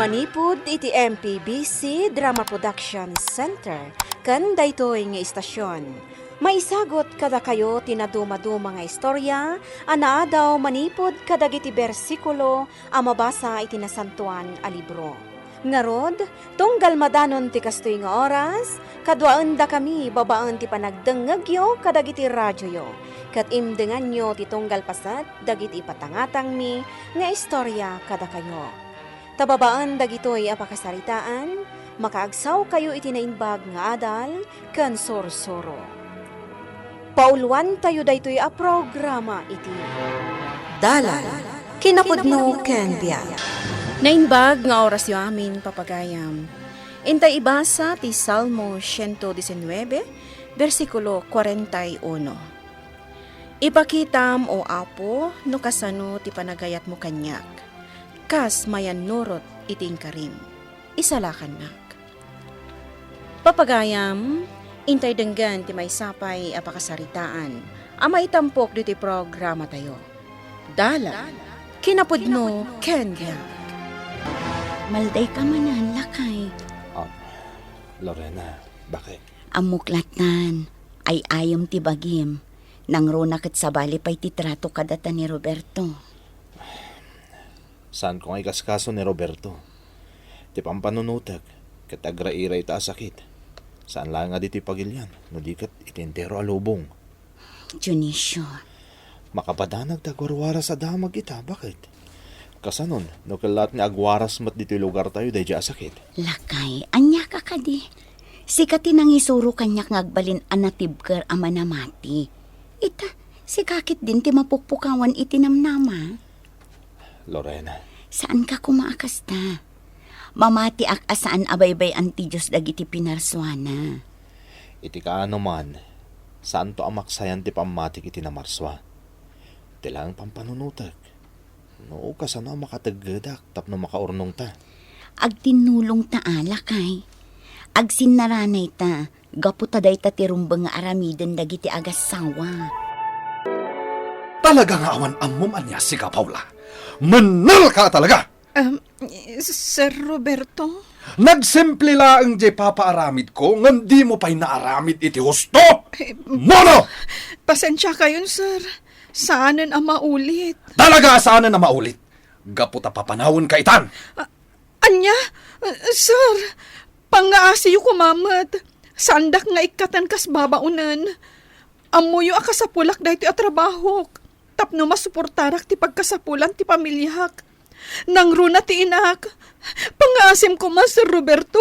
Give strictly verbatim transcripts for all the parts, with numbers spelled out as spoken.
Manipud iti M P B C Drama Production Center ken daytoy nga istasion, maisagut kadakayo ti nadumaduma nga istorya a naadaw manipud kadagiti bersikulo a mabasa iti Nasantoan a Libro. Ngarud, tunggal madanon ti kastoy nga oras, kaduaendakami babaen ti panagdengngegyo kadagiti radioyo, ket imdenganyo ti tunggal paset dagiti ipatangatangmi nga istorya kadakayo. Ta babaen dagitoy a pakasaritaan, makaagsawkayo iti naimbag nga adal ken sursuro. Pauluantayo daytoy a programa iti Dalan, Kinapudno ken Biag. Naimbag nga orasyo amin, papagayam. Intay ibasa ti Salmo siento disinnuebe, bersikulo kuarenta y uno. Ipakitam, O Apo, no kasano ti panagayatmo kaniak, kas mayannurot iti inkarim. Isalakannak. Papagayam, intay denggen ti maysa pay a pakasaritaan a maitampok ditoy programatayo. Dalan, kinapudno, ken biag. Maldayka manen, lakay. Ah, Lorena, bakit? Ammok lattan, ay-ayam ti bagim. Nangruna ket sabali pay ti trato kadata ni Roberto. Saanko nga ikaskaso ni Roberto. Ti pampanunotek ket agraira ita a sakit. Saan laeng a ditoy pagilian, no di ket iti entero a lubong. Dionisio. Makapadanag ti agwarwaras a damag ita, bakit? Kasanon, no kellaat nga agwaras met ditoy lugartayo daydiay a sakit? Lakay, ania ka kadi? Sika ti nangisuro kaniak nga agbalin a natibker a manamati. Ita, sika ketdin ti mapukpukawan iti namnama. Lorena. Saanka koma a kasta. Mamatiak a saan a baybay-an ti Dios dagiti pinarsuana. Iti kaano man, saanto a maksayan ti pammatik iti namarsua. Ti laeng pampanunotek, no kasano a makateggedak tapno makaurnongta. Agtinnulongta a, lakay. Agsinnaranayta, gapu ta dayta ti rumbeng nga aramiden dagiti agassawa. Talaga nga awan ammom ania sika, Paula. Mennelka talaga! Um, Sir Roberto? Nagsimple laeng diay papaaramidko, ngem dimo pay naaramid iti husto! Eh, Mono! Pasensiakayon, sir. Saanen a maulit. Talaga a saanen a maulit! Gapu ta papanawenka itan! Ah, ania? Ah, sir, pangngaasiyo koma met. Saandak nga ikkaten kas babaonen. Ammoyo a kasapulak daytoy a trabahok tapno masuportarak ti pagkasapulan ti pamiliak. Nangruna ti inak. Pangngaasim koma, Sir Roberto.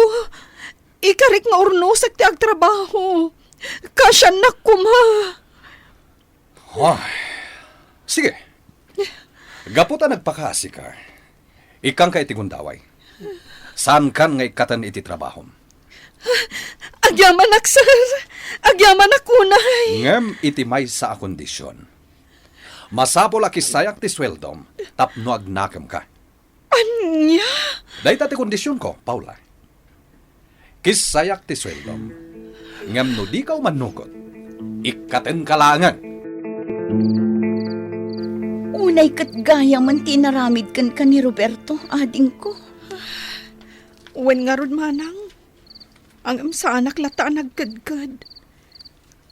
Ikarik nga urnosek ti agtrabaho. Kaasiannak koma. Ay, sige. Gapu ta nagpakaasika, ikkanka iti gundaway. Saankan nga ikkaten iti trabahom. Agyamanak, sir. Agyamanak unay. Ngem iti maysa a kondisyon. Masapul a kissayak ti sueldom tapno agnakemka. Ania? Dayta ti kondisionko, Paula. Kissayak ti sueldom. Ngem no dika umannugot, ikkatenka laengen. Unay ket gayamen ti inaramid kenka ni Roberto, adingko. Wen ngarud, manang. Ngem saanak latta a nagkedked.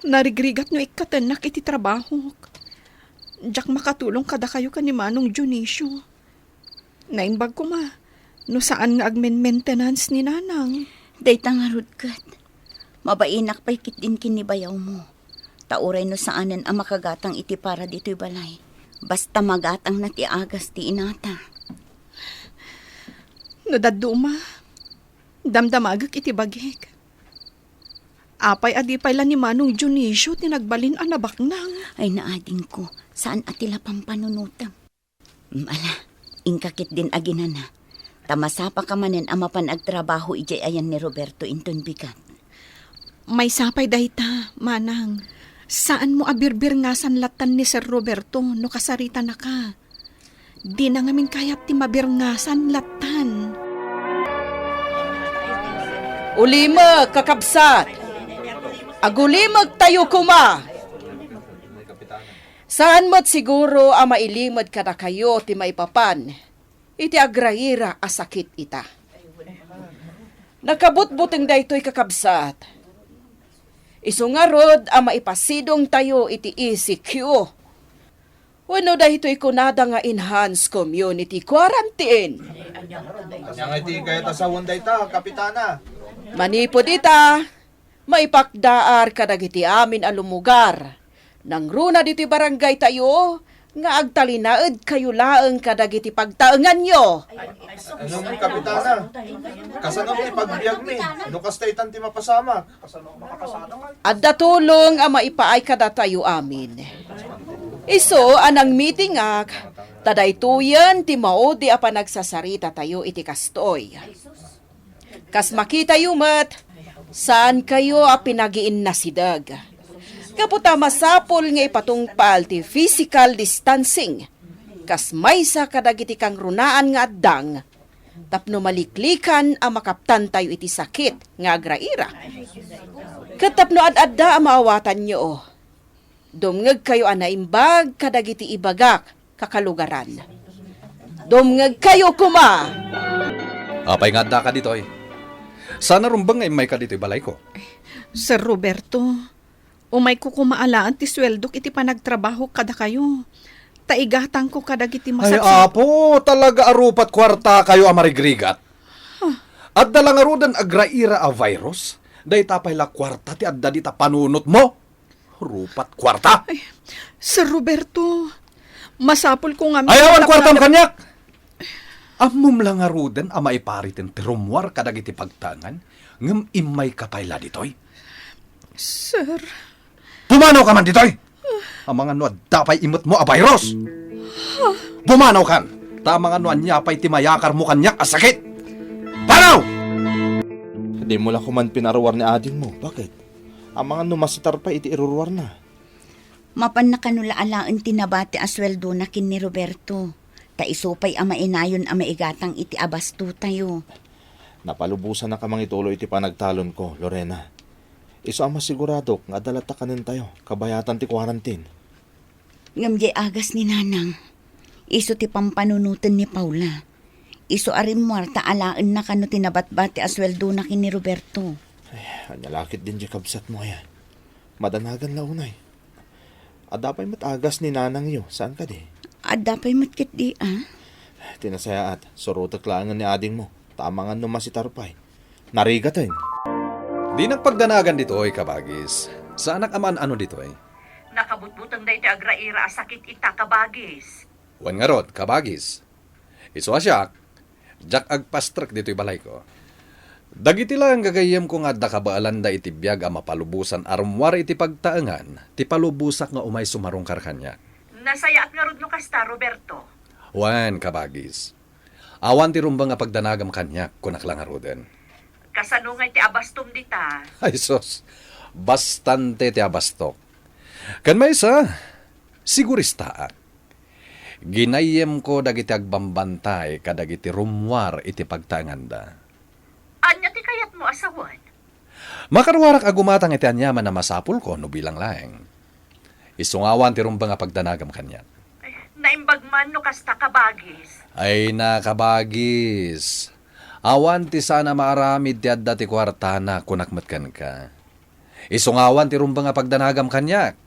Narigrigat no ikkatennak iti trabahok. Diak makatulong kadakayo ken ni Manong Dionisio. Naimbag koma no saan nga agmenmentenance ni Nanang. Dayta ngarud ket, mabainak pay ketdin ken ni bayawmo. Ta uray no saanen a makagatang iti para ditoy balay, basta magatangna ti agas ti inata. No dadduma, damdamagek iti bagik. Apay a di pay la ni Manong Dionisio ti nagbalin a nabaknang? Ay, naadingko, saan a ti la pampanunotem. Mm, ala, inka ketdin aginana. Ta masapaka manen a mapan agtrabaho idiay ayan ni Roberto inton bigat. Maysa pay dayta, manang. Saanmo a birbirngasan lattan ni Sir Roberto no kasaritanaka. Dina ngamin kayat ti mabirngasan lattan. Ulimek, kakabsat! Agulimektayo koma! Saan met siguro a mailimed kadakayo ti maipapan iti agrayira a sakit ita. Nakabutbuteng daytoy, kakabsat. Isu ngarud a maipasidongtayo iti E C Q. Wenno daytoy kunada nga enhanced community quarantine. Ania nga iti kayat a sawen dayta, Kapitana? Manipud ita, maipakdaar kadagiti amin a lumugar. Nangruna ditoy barangay tayo nga agtalinaedkayo laeng kadagiti pagtaenganyo. Ngem, Kapitana, kasano ti pagbiagmi no kasta itan ti mapasamak? Adda tulong a maipaay kadatayo amin. Isu a nangmitingak, ta daytoyen ti maudi a panagsasarita tayo iti kastoy. Kas makitayo met, saankayo a pinagiinnasideg. Gapu ta masapul nga ipatungpal ti physical distancing, kas maysa kadagiti kangrunaan nga addang, tapno maliklikan a makaptantayo iti sakit nga agraira. Ket tapno ad-adda a maawatanyo, dumngegkayo a naimbag kadagiti ibagak, kakalugaran. Dumngegkayo koma! Apay nga addaka ditoy? Saan a rumbeng nga immayka ditoy balayko? Sir Roberto, umayko koma alaen ti sueldok iti panagtrabahok kadakayo. Ta igatangko kadagiti Ay, masaksak- Apo, talaga a rupat kuartakayo a marigrigat? Huh. Adda la ngaruden agraira a virus? Dayta pay la kuarta ti adda dita panunotmo? Rupat kuarta? Ay, Sir Roberto, masapul ko nga Ay, awan kuartam kaniak! Ammom la ngaruden a maipariten ti rummuar kadagiti pagtaengan, ngem immayka pay la ditoy? Sir. Pumanawka man ditoy! Amangan no adda pay imetmo a virus! Pumanawkan! Ta amangan no ania pay ti mayakarmo kaniak a sakit! Panaw! Dimo la koman pinaruar ni adingmo. Bakit? Amangan no masitar pay iti iruruarna. Mapanna kano la alaen ti nabati a sueldona ken ni Roberto, ta isu pay a mainayon a maigatang iti abastotayo. Napalubosannak a mangituloy iti panagtalonko, Lorena. Isu a masiguradok nga adda latta kanentayo, kabayatan ti quarantine. Ngem diay agas ni Nanang, isu ti pampanunoten ni Paula. Isu a rimmuar ta alaenna kano ti nabatbati a sueldona ken ni Roberto. Ay, ania la ketdin diay kabsatmo aya? Madanagan la unay. Adda pay met agas ni nanangyo, saan kadi? Adda pay met ketdi, a? Ti nasayaat, surotek laengen ni adingmo, ta amangan no masitar pay. Narigaten. Dinak pagdanagan ditoy, kabagis. Saanak a maan-ano ditoy. Nakabutbuteng daytoy agraira a sakit ita, kabagis. Wen ngarud, kabagis. Isu a siak, diak agpastrek ditoy balayko. Dagiti laeng gagayyemko nga adda kabaelanda iti biag a mapalubosan a rummuar iti pagtaengan, ti palubosak nga umay sumarungkar kaniak. Nasayaat ngarud no kasta, Roberto. Wen, kabagis. Awan ti rumbeng a pagdanagam kaniak, kunak la ngaruden. Kasano nga iti abastom dita? Ay sus, bastante ti abastok. Ken maysa, siguristaak. Ginayyemko dagiti agbambantay kadagiti rummuar iti pagtaenganda. Ania ti kayatmo a sawen? Makaruarak a gumatang iti aniaman a masapulko no bilang laeng. Isu nga awan ti rumbeng a pagdanagam kaniak. Ay, naimbag man no kasta, kabagis. Ay na, kabagis. Awan ti saan a maaramid ti adda ti kuartana, kunak met kenka. Isu nga awan ti rumbeng a pagdanagam kaniak.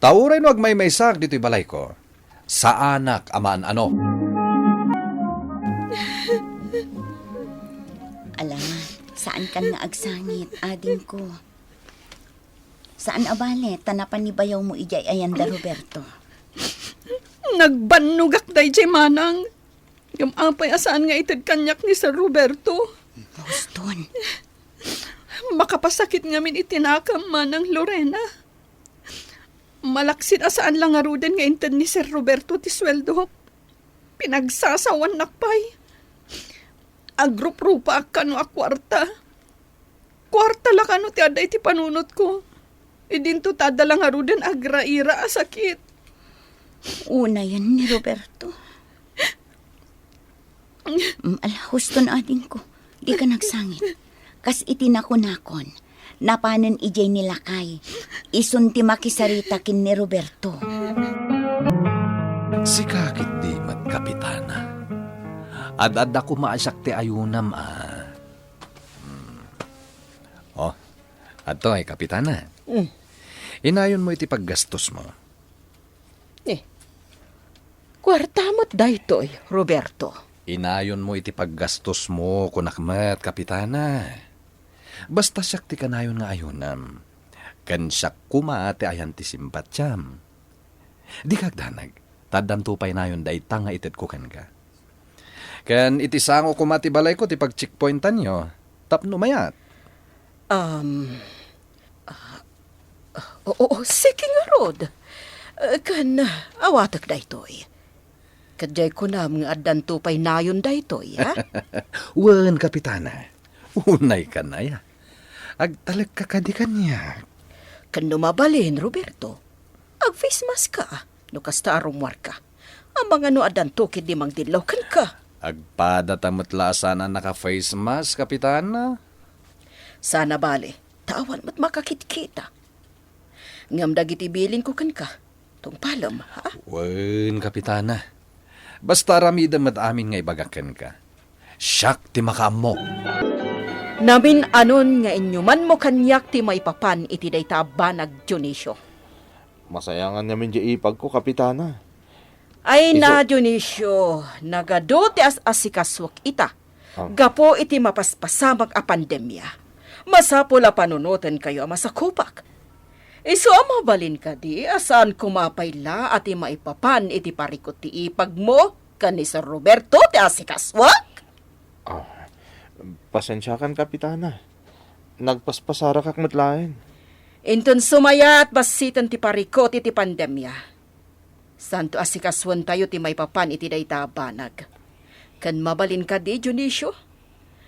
Ta uray no agmaymaysaak ditoy balayko, saanak a maan-ano. Ala, saankan nga agsangit, adingko. Saan a bale, ta napan ni bayawmo idiay ayanda, Roberto. Nagbannogak daydiay, manang. Ngem apay a saan nga ited kaniak ni Sir Roberto? Houston. Makapasakit ngamin iti nakam, Manang Lorena. Malaksid a saan la ngaruden nga inted ni Sir Roberto ti sueldok. Pinagsasawannak pay. Agruprupaak kano a kuarta. Kuarta la kano ti adda iti panunotko. Idinto ta adda la ngaruden agraira a sakit. Unayen ni Roberto. Mm, ala, huston, adingko. Dika nagsangit. Kas iti nakunakon, napanen idiay ni lakay. Isun ti makisarita ken ni Roberto. Sika ketdi met, Kapitana. Ad-adda koma a siak ti ayunam, a. Hmm. Adtoy, Kapitana. Mm. Inayonmo iti paggastosmo. Eh, kuarta met daytoy, Roberto. Inayonmo iti paggastosmo, kunak met, Kapitana. Basta siak ti kanayon nga ayonam. Ken siak koma ti ayan ti simpatiam. Dika agdanag, ta addanto pay nayon dayta nga itedko kenka. Ken iti sango koma ti balayko ti pagcheckpointanyo, tapno mayat. Um, ah, oo, oo, sige ngarud. Eh, ken, ah, awatek daytoy. Ket diay kunam nga addanto pay nayon daytoy, ha? Wen, Kapitana. Unay ka na, ya. Agtalekka kadi kaniak. Ken no mabalin, Roberto, ag-face mask ka, no kasta a rummuarka. Amangan no addanto ketdi mangdillaw kenka. Agpadata met la a saan a naka-face mask, Kapitana. Saan a bale, ta awan met makakitkita. Ngem dagiti bilinko kenka, tungpalem, ha? Wen, Kapitana. Basta aramidem met amin nga ibagak kenka. Siak ti makaammo. Namin-anon nga inyumanmo kaniak ti maipapan iti dayta a banag, Dionisio. Masayangan ngamin diay ipagko, Kapitana. Ay na, Dionisio, nagadu ti as-asikasuak ita. Ah. Gapu iti mapaspasamak a pandemia, masapul a panunotenkayo a masakupak. Isu a mabalin kadi a saan koma pay la a ti maipapan iti parikut ti ipagmo ken ni Sir Roberto ti asikasuak? Ah, pasensiakan, Kapitana. Nagpaspasarakak met laeng. Inton sumayat bassiten ti parikut iti pandemia, saanto a sikasuentayo ti maipapan iti dayta a banag. Ken mabalin kadi, Dionisio?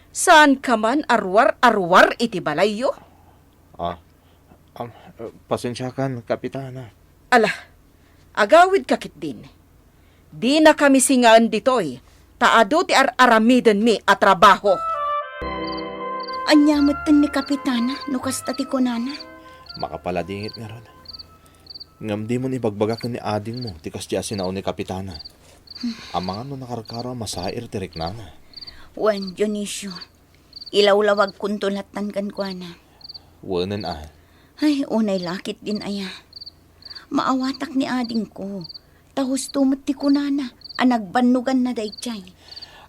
Saanka man a ruar-aruar iti balayyo? Ah, am, pasensiakan, Kapitana. Ala, agawidka ketdin. Dinakami singaen ditoy, ta adu ti ar-aramidenmi a trabaho. Ania metten ni Kapitana no kasta ti kunana? Makapaladingit ngarud. Ngem dimon ibagbaga ken ni adingmo ti kasdi a sinao ni Kapitana. Amangan no nakarkaro a masair ti riknana. Wen, Dionisio, ilawlawagkonto lattan kenkuana. Wenen a. Ay, unay la ketdin aya. Maawatak ni adingko, ta husto met ti kunana a nagbannoganna daydiay.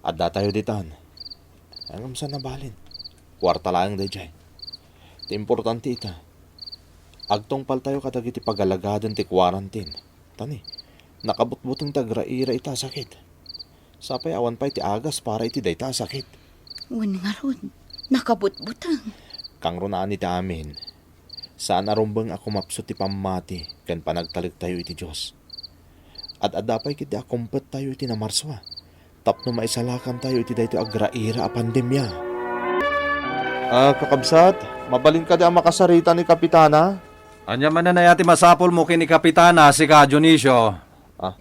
Addatayo ditan. Ngem saan a balin. Kuarta laeng daydiay. Ti importante ita, agtungpaltayo kadagiti pagalagaden ti quarantine. Ta ni, nakabutbuteng ti agraira ita a sakit. Sapay awan pay ti agas para iti dayta a sakit. Wen ngarud, nakabutbuteng. Kangrunaan iti amin, saan a rumbeng a kumapsut ti pammati ken panagtalektayo iti Dios. Ad-adda pay ketdi a kumpettayo iti namarsua tapno maisalakantayo iti daytoy agraira a pandemia. Ah, kakabsat, mabalin kadi a makasarita ni Kapitana? Ania manen aya ti masapulmo ken ni Kapitana, sika, Dionisio? Ah,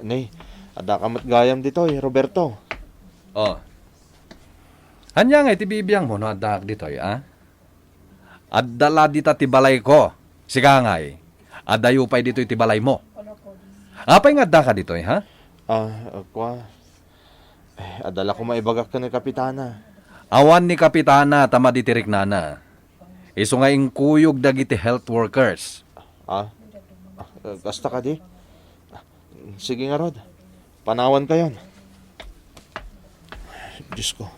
ni, addaka met gayam ditoy, Roberto. Oh. Ania ngay ti bibiangmo no addaak ditoy, a? Adda la dita ti balayko. Sika ngay, adayo pay ditoy ti balaymo. Apay nga addaka ditoy, ha? Ah, kua, eh, adda la koma ibagak ken ni Kapitana. Awan ni Kapitana ta madi ti riknana. Isu nga inkuyog dagiti health workers. Ah? Ah, kasta kadi? Sige ngarud. Panawankayon. Diosko,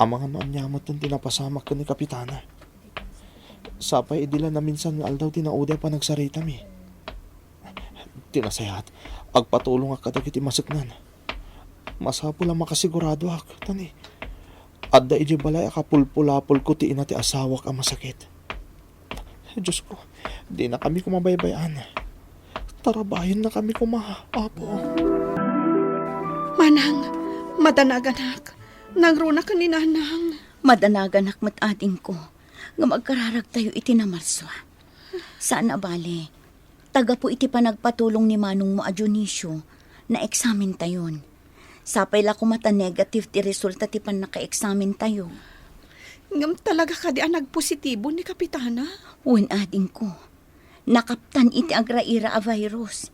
amangan no ania metten ti napasamak ken ni Kapitana. Sapay idi la naminsan nga aldaw ti naudi a panagsaritami. Ti nasayaat, agpatulongak kadagiti maseknan. Masapul a makasiguradoak, ta ni, adda idiay balay a kapulpulapolko ti ina ti asawak a masakit. Diosko, dinakami koma baybay-an. Tarabayennakami koma, Apo. Manang, madanaganak. Nangruna ken ni Nanang. Madanaganak met, adingko, ngem agkararagtayo iti namarsua. Saan a bale, ta gapu iti panagpatulong ni manongmo a Dionisio, naeksamentayon. Sapay la koma ta negative ti resulta ti pannakaeksamentayo. Ngem talaga kadi a nagpositibo ni Kapitana? Wen, adingko. Nakaptan iti agraira a virus.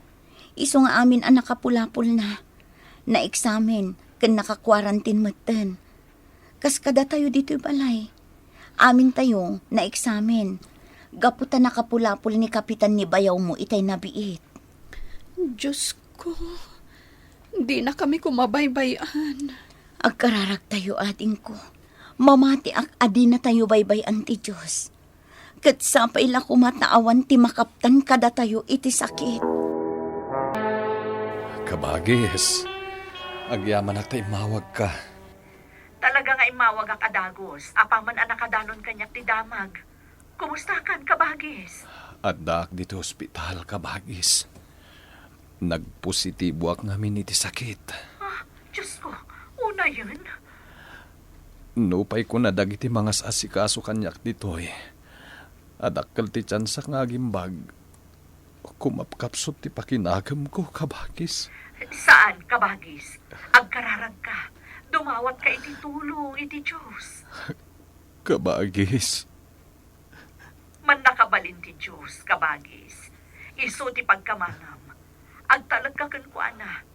Isu nga amin a nakapulapolna. Naeksamen ken naka-quarantine metten. Kas kadatayo ditoy balay, Amintayo naeksamen gapu ta nakapulapol ni Kapitan ni bayawmo itay nabiit. Diosko, dinakami koma baybay-an. Agkararagtayo, adingko. Mamatiak a dinatayo baybay-an ti Dios. Ket sapay la koma ta awan ti makaptan kadatayo iti sakit. Kabagis, agyamanak ta immawagka. Talaga nga immawagak a dagus, apaman a nakadanon kaniak ti damag. Kumustakan, kabagis? Addaak ditoy ospital, kabagis. Nagpositiboak ngamin iti sakit. Ah, Diosko, unayen? Nupay kuna dagiti mangas-asikaso kaniak ditoy, adakkel ti tiansak nga agimbag. Kumapkapsut ti pakinagemko, kabagis. Saan, kabagis. Agkararagka. Dumawatka iti tulong iti Dios. Kabagis. Mannakabalin ti Dios, kabagis. Isu ti pagkamangam. Agtalekka kenkuana.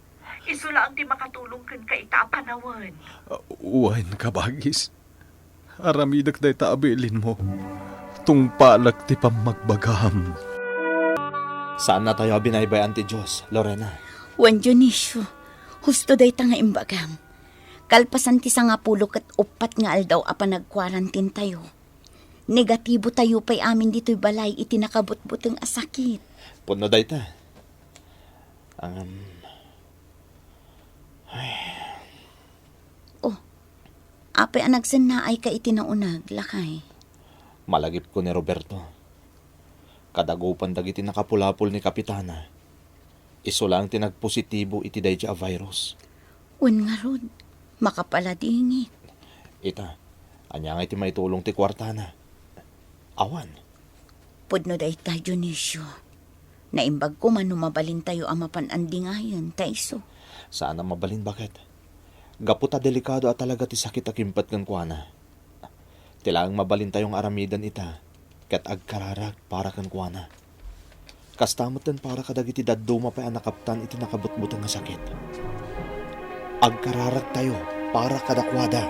Isu laeng ti makatulong kenka ita a panawen. Wen, kabagis. Aramidek dayta a bilinmo. Tungpalek ti pammagbagam. Saannatayo a binaybay-an ti Dios, Lorena. Wen, Dionisio, husto dayta nga imbagam. Kalpasan ti sangapulo ket uppat nga aldaw a panagkuarantintayo, negatibo tayo pay amin ditoy balay iti nakabutbuteng a sakit. Pudno dayta. Ngem, ay. Oh, apay a nagsennaayka iti nauneg, lakay? Malagipko ni Roberto. Kadagupan dagiti nakapulapol ni Kapitana, isu laeng ti nagpositibo iti daydi a virus. Wen ngarud, makapaladingit. Ita, ania ngay ti maitulong ti kuartana? Awan. Pudno dayta, Dionisio. Naimbag koma no mabalintayo a mapan andingayen ta isu. Saan a mabalin, baket. Gapu ta delikado a talaga ti sakit a kimpat kenkuana. Ti laeng mabalintayo nga aramiden ita, ket agkararag para kenkuana. Kasta metten para kadagiti dadduma pay a nakaptan iti nakabutbuteng nga sakit. Agkararagtayo para kadakuada.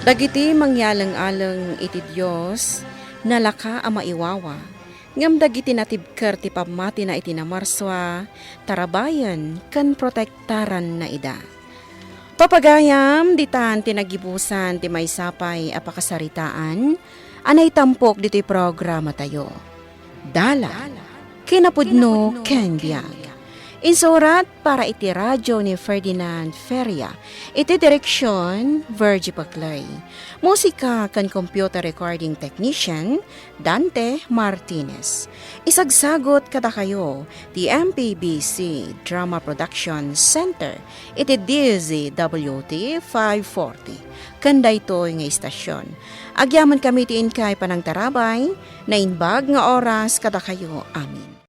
Dagiti mangyaleng-aleng iti Dios, nalaka a maiwawa, ngem dagiti natibker ti pammatina iti namarsua, tarabayen ken protektaranna ida. Papagayam, ditan ti nagibusan ti maysa pay a pakasaritaan a naitampok ditoy programatayo. Dalan, kinapudno ken biag. Insurat para iti radyo ni Ferdinand Feria, iti direksion, Virgie Paclay. Musika ken computer recording technician, Dante Martinez. Isagsagut kadakayo ti M P B C Drama Production Center iti D Z W T five forty. Ken daytoy nga istasyon, agyamankami ti inkay panangtarabay, naimbag nga oras kadakayo amin.